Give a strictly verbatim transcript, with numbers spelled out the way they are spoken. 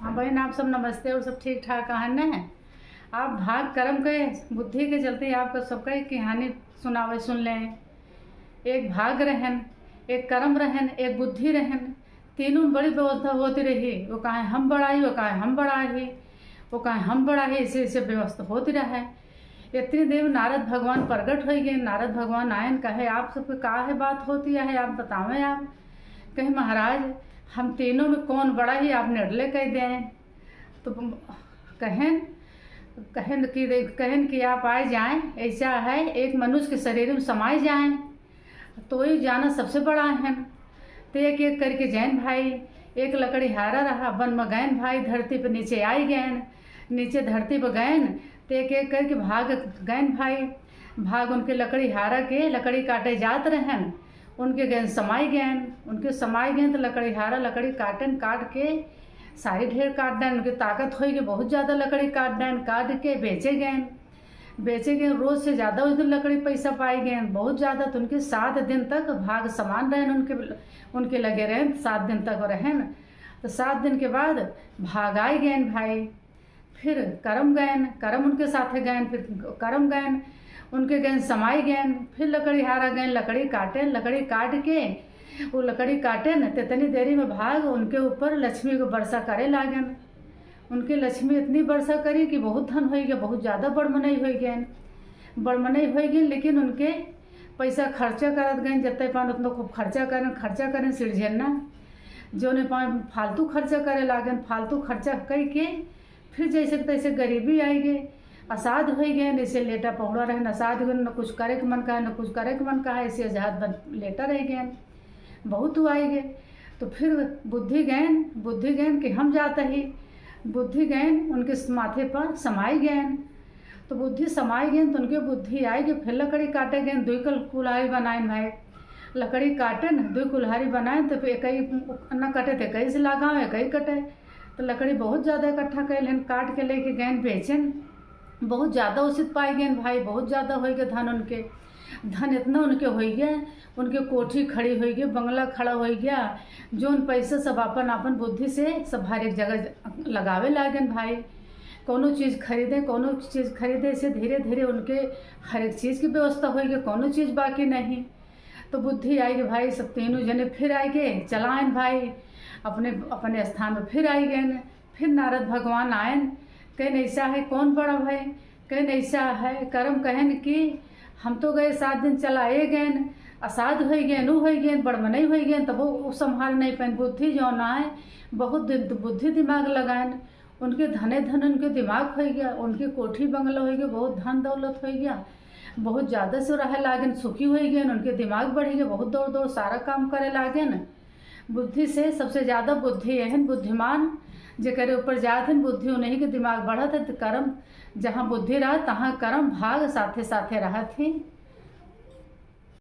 हाँ बहन, आप सब नमस्ते और सब ठीक ठाक आहन न? आप भाग करम के बुद्धि के चलते आपका सबका एक कहानी सुनावे सुन लें। एक भाग रहन, एक करम रहन, एक बुद्धि रहन। तीनों में बड़ी व्यवस्था होती रही। वो कहे हम बड़ा ही, वो कहे हम बड़ा ही, वो कहे हम बड़ा ही, ऐसे ऐसे व्यवस्था होती रहे। इतनी देर में नारद भगवान प्रगट होइ गए। नारद भगवान आयन, कहे आप सबके का है बात होती है, आप बतावें आप। कहे महाराज, हम तीनों में कौन बड़ा ही, आप निर्णय कर दें। तो कहन कहन कि कहन कि आप आए जाएं, ऐसा है एक मनुष्य के शरीर में समाए जाएं तो वही जाना सबसे बड़ा है। तो एक एक करके जैन भाई, एक लकड़ीहारा रहा वन में गैन भाई, धरती पर नीचे आई गैन। नीचे धरती पर गैन तो एक एक करके भाग गैन भाई। भाग उनके लकड़ीहारा के लकड़ी काटे जात रहन, उनके गैन समाई गैन। उनके समाई गैन तो लकड़ीहारा लकड़ी काटन, काट के सारी ढेर काट देन। उनके ताकत होई कि बहुत ज़्यादा लकड़ी काट देन, काट के बेचे गैन। बेचे गैन, रोज से ज़्यादा उस दिन लकड़ी पैसा पाई गैन, बहुत ज़्यादा। तो उनके सात दिन तक भाग समान रहन, उनके उनके लगे रहन, सात दिन तक रहन। तो सात दिन के बाद भाग आई गैन भाई। फिर करम गैन, करम उनके साथे गैन, फिर करम गैन, उनके गैन समाई गैन। फिर लकड़ीहारा गैन लकड़ी काटेन, लकड़ी काट के वो लकड़ी काटेन, तो इतनी देरी में भाग उनके ऊपर लक्ष्मी को वर्षा करे लागेन। उनके लक्ष्मी इतनी वर्षा करी कि बहुत धन होइ गया, बहुत ज़्यादा बड़मनई होइ गए, बड़मनई होइ गए। लेकिन उनके पैसा खर्चा करत गए, जितने पान उतना खूब खर्चा करें, खर्चा करें सिरझेना, जो ने पान फालतू खर्चा करे लागेन। फालतू खर्चा कई के फिर जैसे के तैसे गरीबी आई गए, असाध होइ गए। जैसे लेटा पहुड़ा रहे, न असाध गए, न कुछ करे के मन कहा, न कुछ करे के मन कहा, ऐसे अजाद बन लेटा रह गए। बहुत हुआ आई गए। तो फिर बुद्धि गैन, बुद्धि गैन कि हम जाता ही, बुद्धि गैन उनके माथे पर समाई गैन। तो बुद्धि समाई गैन तो उनके बुद्धि आई कि फिर लकड़ी काटे गैन, दुई कल कुल्हारी बनाएन भाई। लकड़ी काटेन, दुई कुल्हारी बनाएन तो फिर एक ही न कटे, तो एक ही से लगाओ, एक ही कटे। तो लकड़ी बहुत ज़्यादा इकट्ठा कैल हन, काट के लेके गैन बेचेन। बहुत ज़्यादा उचित पाई गैन भाई, बहुत ज़्यादा होइ गए धन उनके। धन इतना उनके होइ गए, उनके कोठी खड़ी होइ गए, बंगला खड़ा होइ गया। जोन पैसा सब अपन अपन बुद्धि से सब हर एक जगह लगावे लागेन भाई। कौनो चीज़ खरीदे, कौनो चीज़ खरीदे से धीरे धीरे उनके हर एक चीज़ की व्यवस्था होइ गई, कौनो चीज़ बाकी नहीं। तो बुद्धि आई कि भाई सब तीनों जने फिर आई गए, चलाएन भाई अपने अपने स्थान पर फिर आई गए। फिर नारद भगवान आयन, कहन ऐसा है कौन बड़ा भाई, कहन ऐसा है करम, कहन कि हम तो गए सात दिन चलाए गए, असाध होइ गए, उ होइ गए, बड़मनई होइ गए, तब वो संभाल नहीं पाएन। बुद्धि जो ना है, बहुत दिन तो बुद्धि दिमाग लगाएन। उनके धने धन उनके दिमाग होइ गया, उनके कोठी बंगला होइ गया, बहुत धन दौलत होइ गया, बहुत ज़्यादा से रहे लागेन, सुखी होइ गए, उनके दिमाग बढ़ गया, बहुत दौड़ दौड़ सारा काम करे लागेन। बुद्धि से सबसे ज़्यादा बुद्धि यहन बुद्धिमान जेकरे ऊपर जात हन, बुद्धि उन्हीं के दिमाग बढ़त है। तो कर्म जहाँ बुद्धि रहा, तहाँ कर्म भाग साथे साथे रहत ही।